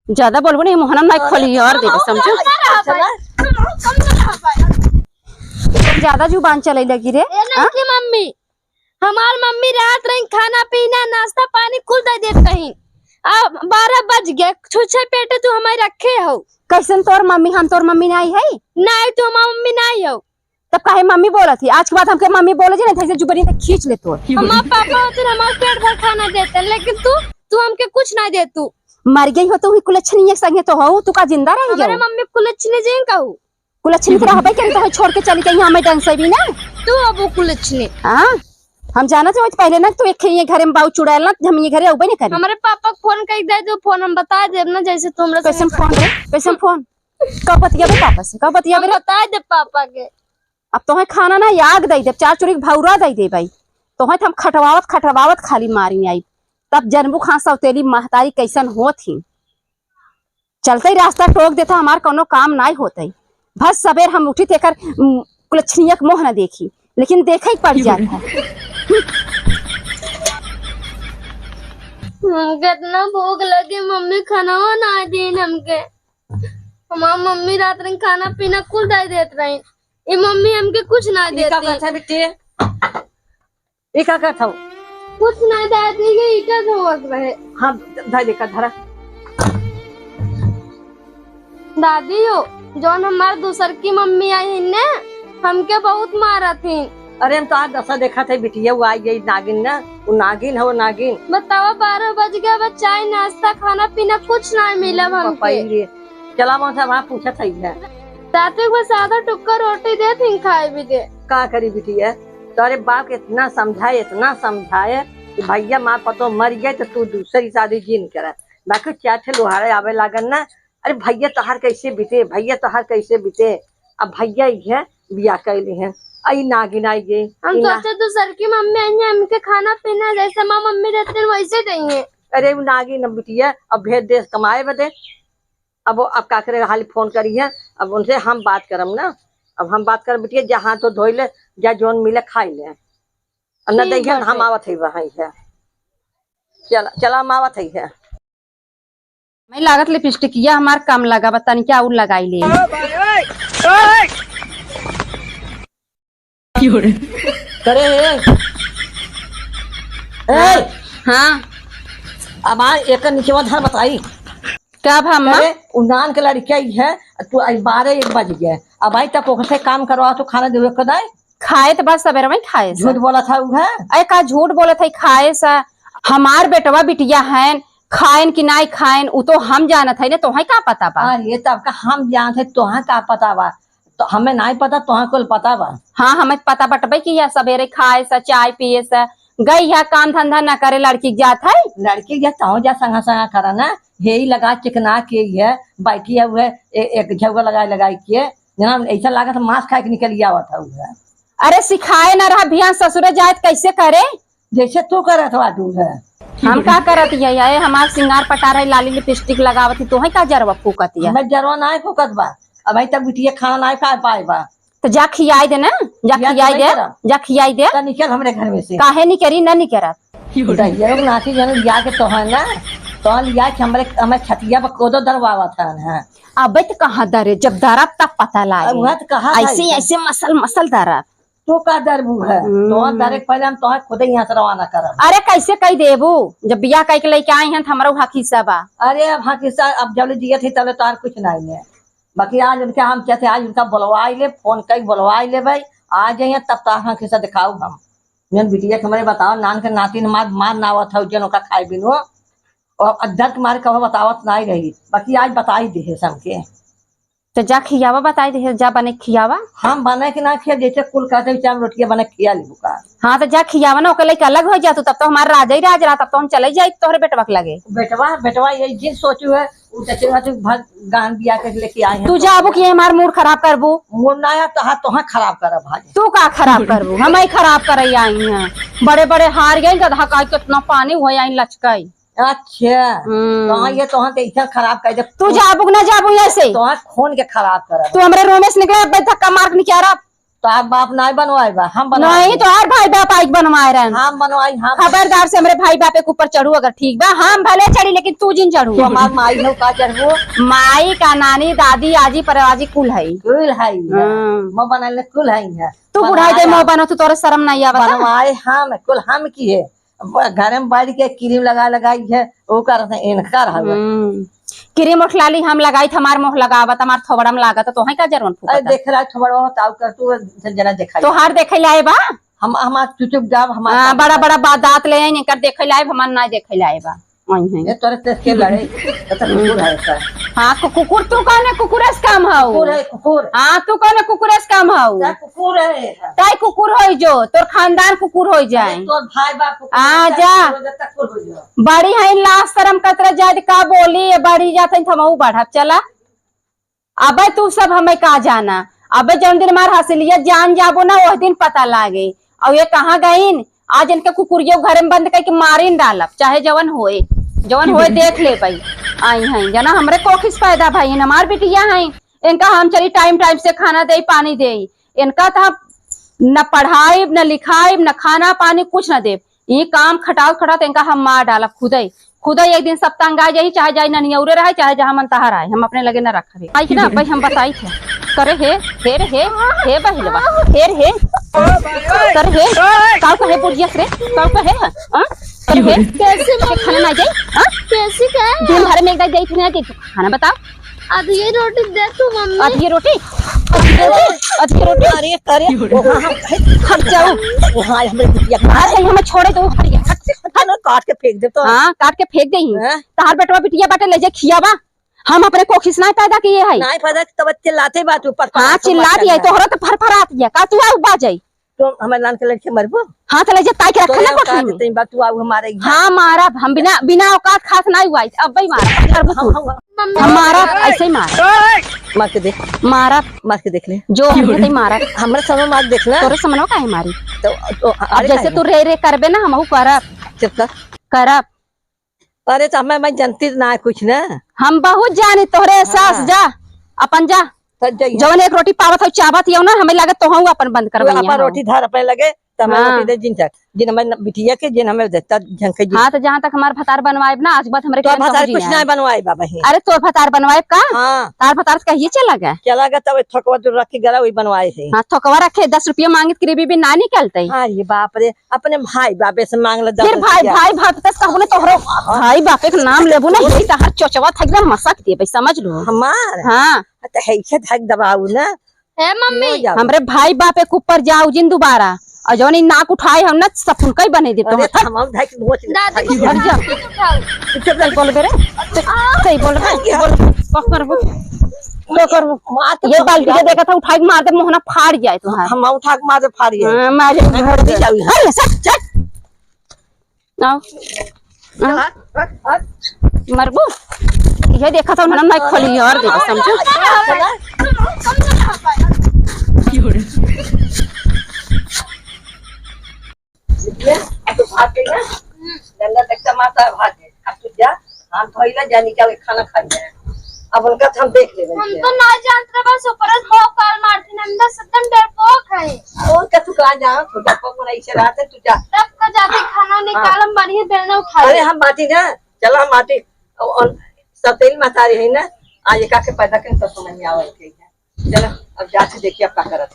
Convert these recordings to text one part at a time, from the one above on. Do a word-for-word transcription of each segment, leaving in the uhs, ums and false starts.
ज्यादा बोलबो नहीं, मुहना ना खोली और दे, समझो? ज्यादा जुबान चले लगी रे। ए हाँ? लड़की मम्मी, हमार मम्मी रात रही खाना पीना नाश्ता पानी कुल दे देत रही। अब बारह बज गए, छुच्छे पेटे तू हमारे रखे हो। कैसन तोर मम्मी? हम तोर मम्मी नहीं है? नहीं, तू हमार मम्मी नहीं हो। तब काहे मम्मी बोलत ही? आज के बाद हमके मम्मी बोले जे नहीं, ऐसे जुबरी से खींच ले तोर। हमार पापा होते हमार पेट भर खाना देते, लेकिन तू, तू हमके कुछ नहीं दे तू। मर गई हो तो हुई कुलच्छनी एक संगे तो हो, तू का जिंदा रह हमारे गयो? मम्मी कुलच्छनी जी कहू। कुलच्छनी के रहबे करी तो छोड़ के चली गई, हमें डंग से भी ना। तू अब वो कुलच्छनी। हाँ, हम जानत हो पहले ना तू एक ये घरे में बाऊ चुड़ैल ना, हम ये घरे अउबे नहीं करी। हमारे पापा को फोन कर दे दो, फोन हम बता देब ना, जैसे तुमरा कैसे संगे फोन रे? कैसे फोन? कब बतियाबे पापा से? कब बतियाबे हम रे? बता दे पापा के। अब तोहे खाना ना याग दे दे, चार चुरी के भौरा दे दे भाई। तोहे हम खटवावत खटवावत खाली मारी आई। तब जनबू खान सौतेली महतारी कैसन होत ही। चलते ही रास्ता टोक देता, हमार कौनो काम नाई होते। भस सबेर हम उठी तेकर, उम, कुलछनिया के मोह न देखी, लेकिन देखे ही पड़ जाता। हम्म, कितना भूख लगी, मम्मी खाना ना दीन हमके। हमार मम्मी रात रही खाना पीना कुल दे देत रही, ई मम्मी हमके कुछ ना ई का देती। कहत है बिट्टी? ई का कहत हौ? कुछ ना दादी, ये ईटा धोवत रहे। हाँ, ध-, धर देखा, धरा। दादी हो, जौन हमार दूसर की मम्मी आई हिन ने, हमके बहुत मारत हिन। अरे, हम तो आज दशा देखत है बिटिया, वो आई गई नागिन ना, वो नागिन है, वो नागिन। बतावा, बारह बज गया, बस चाय, नाश्ता, खाना पीना कुछ ना मिला हमके। रे। चला, हम उनसे वहाँ पूछत हई है। रात में बस आधा टुक्का रोटी देत ही खाए भी दे। का करी बिटिया, तोरे बाप के इतना समझाए, इतना समझाए कि भैया मार पतो मर गए तो तू दूसरी शादी जिन करे। बाकी चार ठे लोहारे आवे लागन ना, अरे भैया तोहार कैसे बीते, भैया तोहार कैसे बीते। अब भैया ये बिया कैले हैं, आई नागिन आई गई। हम ई ना- सोचे दूसर की मम्मी आई है, हमके खाना पीना जैसे माँ मम्मी देते हैं वैसे देंगे। अरे उ नागिन बिटिया, अब भेज दे कमाए बदे। अब वो, अब का करे, हाली फोन करी है, अब उनसे हम बात करम ना, अब हम बात करम बिटिया, जा हाथ तो धोई ले, जा जौन मिले खाई ले, और न ठीक देखिए बाटे। हम आवत है वहाँ है, चला, चला हम आवत है। मैं लागत लिपस्टिकिया हमार कम लगा, बा तनिका और लगाई ले। करे हे। ए, हाँ। अब आ एक निचवा धर बताई। का भा अम्मा? अरे, उ नान के लड़किया ही है, तू आज बारह एक बज गया। अब आई तक ओकर से काम करवा, तू खाना देवे को दाई? खाए त बस सबेरे में खाए सा। झूठ बोलत है उ है? अरे का झूठ बोलत है, खाए सा। हमार बेटवा बिटिया हैं, खाएन कि नाई खाएन, उ तो हम जानत है ना, तोहे का पता बा? अरे तब का हम जानत है, तोहे का पता बा? तो हमें नाई पता, तोहे कुल पता बा। हाँ, हमें पता बटबे कि यह सबेरे खाए सा, चाय पिए सा, गई है काम धंधा न करे, लड़की के जात है। लड़की के जात, तहो जा संगा संगा करा ना, हेई लगा चिकना के ही है, बैठी है उहे, ए-, एक झउआ लगाए लगाए के, जना ऐसा लागत मांस खाए के निकल आवत है उहे। अरे सिखाए ना रहा, भियान ससुरे जाए त कैसे करे? जैसे तू करत बाटू है। हम का करत ही है, ये हमार सिंगार पटार है, लाली लिपस्टिक लगावत ही, तोहे का जरवा फूकत है? हमें जरवा नाय फूकत बा, अब अभी तक बिटिया खाना नाय खा पाए बा। तो जा खियाई दे ना, जा खियाई दे, जा खियाई दे। तो निकल हमरे घर में से। काहे निकरी, ना निकरत। दहिया लोग नाची जन लिया के तोहन ना, तोहन लिया के हमरे, हमरे छतिया पर कोदो दरवावत हन, हाँ। अबे तो कहाँ दरे, जब दरब तब पता लागे। अब वह तो कहा था ऐसे, ऐसे। ऐसे मसल मसल दरब। तू का दरबू है? हम्म। तोहर दरे के पहले हम तोहर खुदे यहाँ से रवाना करब। अरे कैसे कही देबू? जब बियाह कह के लेके आई हैं तो हमरो हक हिस्सा बा। अरे अब हक हिस्सा, अब जब ले जियत ही तब ले तोहर कुछ नहीं है। बाकी आज उनके हम कहते, आज उनका बुलवाई ले, फोन कई बुलवाई ले भाई, आ जाइए तब तोहर हक हिस्सा दिखाऊ हम। जन बिटिया के हमरे बताओ, नान के नातिन मार, मार ना आवत है, जन ओका खाए बिनो। और दर्द के मारे कहो बतावत नहीं रही, बाकी आज बताई दे है सबके। तो जा खियावा, बताई दे, जा बने खियावा। हम बने के ना खिया, जैसे कुल कहते हैं, चाहे हम रोटियां बने खिया लेबू का। हाँ, तो जा खियावा ना, ओके लेके अलग हो जा तू, तब तो हमार राजा ही राज रहा, तब तो हम चले जाई तोहरे बेटवा के लगे। बेटवा, बेटवा ये जिन सोचू है, वो जैसे ना तू भर गान बिया के लेके आए हैं तू तो। जाबू कि हमार मूड खराब करबू? मूड ना आया तो हाँ, तो हाँ खराब करब भाई। तू का खराब करबू? हम ही खराब करे आई हैं। बड़े बड़े हार गए, गधा का कितना पानी हुआ आई लचकाई। अच्छा। हम्म। तो हाँ, ये तो हाँ, तो इतना खराब कर दे। तू जाबू कि ना जाबू यहाँ से? तो हाँ, खून के खराब करब। तू हमरे रूम में से निकले, अब धक्का मार के निकाल। तोहार बाप नाई बनवाए बा, हम बनवाए नहीं, बा। तोहार भाई बाप आइके बनवाए रहन। हम बनवाई, हम। खबरदार से हमरे भाई बापे के ऊपर चढ़ू, अगर ठीक बा, हम भले चढ़ी, लेकिन तू जिन चढ़ू। तो हमार माई हो का चढ़बो? माई का नानी, दादी, आजी, परवाजी कुल है। कुल है, हाँ। मैं बनाइले कुल है, है। तू बुढ़ाई दे, बनवाए मोह हम। बनो, तू तोरे शर्म नहीं आवत है? बनवाए हम, कुल हम की है। ब-, घरे में बैठ के क्रीम लगा लगाई है, ओकर से इनकर हवे। हम्म। क्रीम उठलाली हम लगाई, हमार मुँह लगावत, हमार थोबड़ा में लागत, तोहई का जरवन फूकत अरे है? देख रहा है, थोबड़ा होता, आउ कर तू जना देखाई। तोहार देखे लाए बा? हम, हमार चुचुप जाब, हमार हाँ, काम बड़ा, बा। बड़ा बा-, दाँत ले आई, इनकर देखे लाए, हमार ना देखे लाए बा। आई हैं। ये तोरे से के लड़े, तो तो कुकुर है सर। हाँ, कु-, कुकुर, तू कौन है? कुकुर से काम हऊ? कुकुर है, कुकुर। हाँ, तू कौन है? कुकुर से काम हऊ? सर, कुकुर है। तै कुकुर होई जो, तोर खानदान कुकुर होई जाए। अरे, तोर भाई बाप कुकुर आ है, जा। कुकुर हो जा, तक कुकुर हो जा। बड़ी है, लाज शरम कतरा जाए, का बोली, ये बढ़ी जात है, थमऊ बढ़ब, चला। अबे तू सब हमें का जाना, अबे जौन दिन हमार हसलिया जान जाबो ना, ओह दिन पता लागे। और ये कहाँ गईन? आज इनके कुकुरियो घर में बंद करके मारिन डालब, चाहे जवन होए, जवन होए देख ले भाई। आई हैं जना हमरे कोखिस पैदा भई, हमार बिटिया हैं, इनका हम चली टाइम टाइम से खाना देई, पानी देई। इनका तो हम न पढ़ाइब, न लिखाइब, न खाना पानी, कुछ न देब। ई काम खटात खटात इनका हम मार डालब खुदई। खुदई एक दिन सब तंग आ जाई, चाहे जाई ननियौरे रहे, चाहे जहाँ मन तहाँ रहे, हम अपने लगे न रखबे। आई कि ना, भाई हम बताई थे। करे हे, हे रे हे, हे बहिलवा, हे रे हे। करे हे, काऊ कहे बुढ़िया रे, काऊ कहे, हाँ? करे हे, कैसे मम्मी? खाना ना जाई, हाँ? कैसे का? दिन भर में एक दाई जाई, खाना जाई, खाना बताओ। आधी रोटी दे तू मम्मी। आधी रोटी? आधी रोटी? आधी रोटी? अरे, अरे, वहाँ हम, हट जाओ। वहाँ हमरे बिटिया के अरे, हमें छोड़े दो, हट, हट, हट। ना, काट के फेंक दे तो। हाँ, काट के फेंक दे ही। हैं? तहार बेटवा बिटिया बाटे, ले जा खियावा। हम अपने कोखिस ना पैदा किए है। नाई पैदा, तब चिल्लाते बात ऊपर, हाँ, चिल्ला दिया, तोहरा तो फरफरात दिया। का तू आउ बाजई? तो हमारे नान के लड़के मरबो? हाँ, तो ले जा, ताई के रखा ना कोठरी में। तई बात तू आउ हमारे घर। हाँ, मारब हम, बिना, बिना औकात खास ना हुआ, अब भाई मारब, करबो तू। हम, हम, हम मारब, ऐसे ही मारब। मार के देख। मारब। मार के देख ले। जो हम तई मारब। हमरे समय मार देख ना। तोरे समनो काहे मारी? तो, तो, अब अरे जैसे काहे? तू रे रे करबे ना, हमहू करब। चुप कर। करब। अरे, तो हमें, मैं जनती ना है कुछ ना। हम बहुत जानी तोहरे एहसास, हाँ। जा, अपन जा। तो जाइए। जौन एक रोटी पावत हो, चाबत हो ना, हमें लागत तोहू अपन बंद कर तू भैया अपन हो। रोटी धर अपने लगे, तो हमें हाँ। रोटी दे जिन तक, जिन हमें न-, बिटिया के, जिन हमें देता झंके जिन। हाँ, तो जहाँ तक हमार भतार बनवाइब ना, आज बात हमरे तो के भतार कुछ नहीं बनवाई बाबा ही। अरे, तोर भतार बनवाइब का? हाँ। तार भतार तो कहिए चला गया। चला गया, तब थोकवा जो रख के गला, वही बनवाए है। हाँ, थोकवा रखे, दस रुपया मांगित के भी, भी ना निकलते। हाँ, ये बाप रे। अपने भाई बापे से मांग ले दस फिर भाई, रुपया। भाई बाप तक कहबो ना तोहरो भाई बापे के नाम लेबो ना, यही तहार चोचवा थक एकदम मसक देबे, समझ लो। हमार? हाँ। तो है इसे धक दबाऊ ना। हे मम्मी। हो जाओ। हमरे भाई बापे के ऊपर जाऊ जिन दोबारा, और जौन ई नाक उठाए हम ना, सफुन कई बने दे अरे, तोहर। हम, हम धक नोच ले। दादी को हट जा। उठाओ। चुप रह। सही बोल बे रे। सही बोल बे। बोल। का करबो? का करबो? मार तो ये बाल्टी के देखा था, उठा के मार दे, मोहना फाड़ जाए तोहार। हम उठा के मार दे, फाड़ जाए। हाँ, मार दे, मैं फाड़ दे। जाऊँ। अरे, सर, चल। आओ। आओ। मरबू? ये देखा था, उन्होंने नहीं खोली और देखो, समझो। अब तू भाग गई ना? गंदा तक टमाटर भाग गए। अब तू जा, हाथ धोई ले, जा निकाल के खाना खा ले। अब उनका तो हम देख लेबे हम के। तो ना जानत रहे, बस ऊपर से भौकाल मारती, अंदर से एकदम डरपोक है। और का तू कहाँ जा? तू डरपोक में ऐसे रहते, तू जा। तब का जाते खाना हाँ। निकाल, हम बढ़िया बेलना उठा अरे ले। हम बाटी ना, चला हम बाटी। और, और सतेन महतारी है ना, आज एका के पैदा करें तो समझ में आवे के है। चला, अब जाते देखिए अब का करत।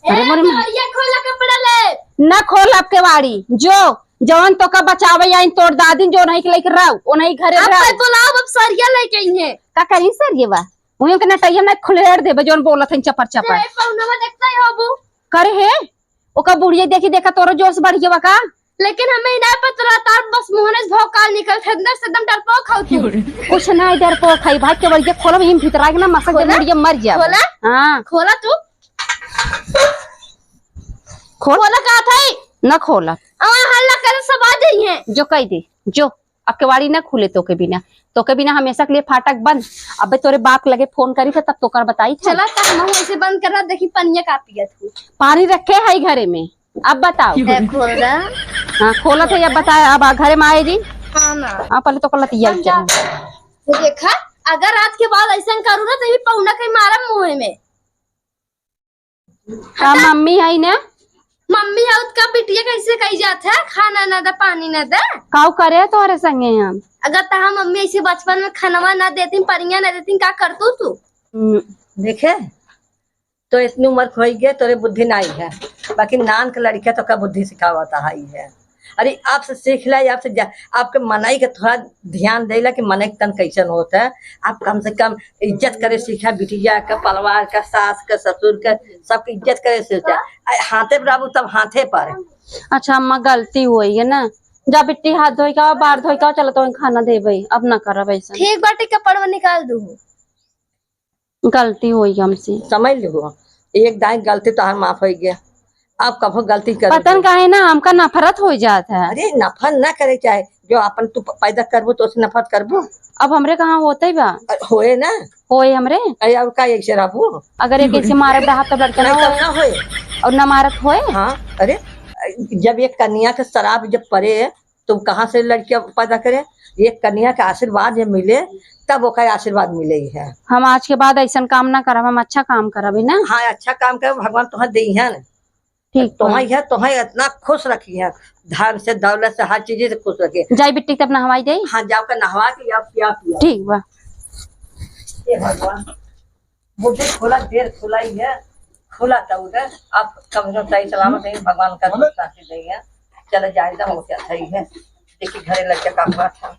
अरे ए, मोरे माँ। केवड़िया खोला, कपड़ा ले। न खोलब केवाड़ी, जो जवन तोका बचावे आइन तोर दादिन, जो नहीं के लेके रहो, ओ नहीं घरे अब रहो। कोई बुलाओ, अब सरिया लेके आई है। का करी सरिया बा? उहीं के नटैया में खुलेड़ देबे, जौन बोलत हन चपर चपर। ए, पौनवा देखता ही होबू। करे हे, ओका बुढ़िया देखी देखा तोरो जोश बढ़ गया का? लेकिन हमें इनाय पता रहता, बस मुहने से भौकाल निकल थे, अंदर से एकदम डरपोक हौ तू। कुछ ना डरपोक है भाई, केवड़िया खोलब, हिम भीतर आके ना मसक दे, खोला? मुड़िया मर जाए। खोला? हाँ। खोला तू? खोल। खोला का था? ना खोला। अवा हल्ला करे सब आ जाई हैं। जो कह दे, जो। अब केवाड़ी ना खुले तोके बिना, तोके बिना हमेशा के लिए फाटक बंद। अबे तोरे बाप लगे फोन करी थे, तब तोकर बताई थे। चला, तब हम ऐसे बंद करा, देखी पनिया का पियत हूँ। पानी रखे है घरे में, अब बताओ। ए, खोल दे। हाँ, खोलत है, अब बताए, अब आ घरे में आए जी। हाँ, माँ। हाँ, पहले तो कलत ये हम जा-, चल। तो देखा, अगर आज के बाद ऐसा करू ना, तो ये पहुना कहीं मारा मुँह में। का मम्मी है ना? मम्मी है, उसका बिटिया कैसे कही जात है, खाना ना दे, पानी ना दे? काऊ करे तोहरे संगे हम? अगर तहा मम्मी ऐसे बचपन में खनवा ना देती, परिया ना देती, का करतू तू? हम्म। देखे, तो इतनी उम्र खोई गए, तोरे बुद्धि ना आई है, बाकी नान के लड़किया तो का बुद्धि सिखावत आई है। अरे, आपसे सीख ला, आपसे जा-, आपके मनई के थोड़ा ध्यान देला कि मनई के तन कैसन होत है। आप कम से कम इज्जत करे सीखा, बिटिया का, परिवार का, सास का, ससुर का, सबकी इज्जत करे सीखा। आ, हाथे पर रहबू तब हाथे पर। अच्छा अम्मा, गलती होई है ना, जा बिट्टी हाथ धोई का, बार धोई का, चलो तो खाना देबे, अब ना करब ऐसा। ठीक बाटे, कपड़वा निकाल दू। गलती होई हमसे। समझ लो, एक दाई गलती तोहार माफ होई गया, अब कभो गलती कर पता न काहे ना हमका नफरत हो जात है। अरे नफरत ना करे चाहे, जो अपन तू प-, पैदा करबू तो उसे नफरत करबू। अब हमरे कहाँ होते बा? अ, होए ना। होए हमरे। अरे और का ऐसे रहबू? अगर एक ऐसे मारे डाहब तब लड़का ना नहीं, होए। तब ना होए। और ना मारत होए। हाँ, अरे जब एक कन्या के शराब जब पड़े तो कहाँ से लड़कियां पैदा करे? एक कन्या के आशीर्वाद जब मिले तब ओकर आशीर्वाद मिले है। हम आज के बाद ऐसन काम ना करब, हम अच्छा काम करब, है ना? हाँ, अच्छा काम करब, भगवान तोहर देइहन। ठीक बा। तोहर है, तोहर इतना खुश रखिहन, धन से, दौलत से, हर चीज से खुश रखिहन। जाई बिट्टी तब नहवाई जाई। हाँ, जाओ के नहवा के या पिया पिया। ठीक बा। हे भगवान, मुझे खोला, देर खुलाई है, खुला तो उधर, आप कम से कम सही सलामत रहिए, भगवान का सुख शांति देइहन। चले जाए तो हम क्या सही है, देखिए घरे लग के काम हुआ था।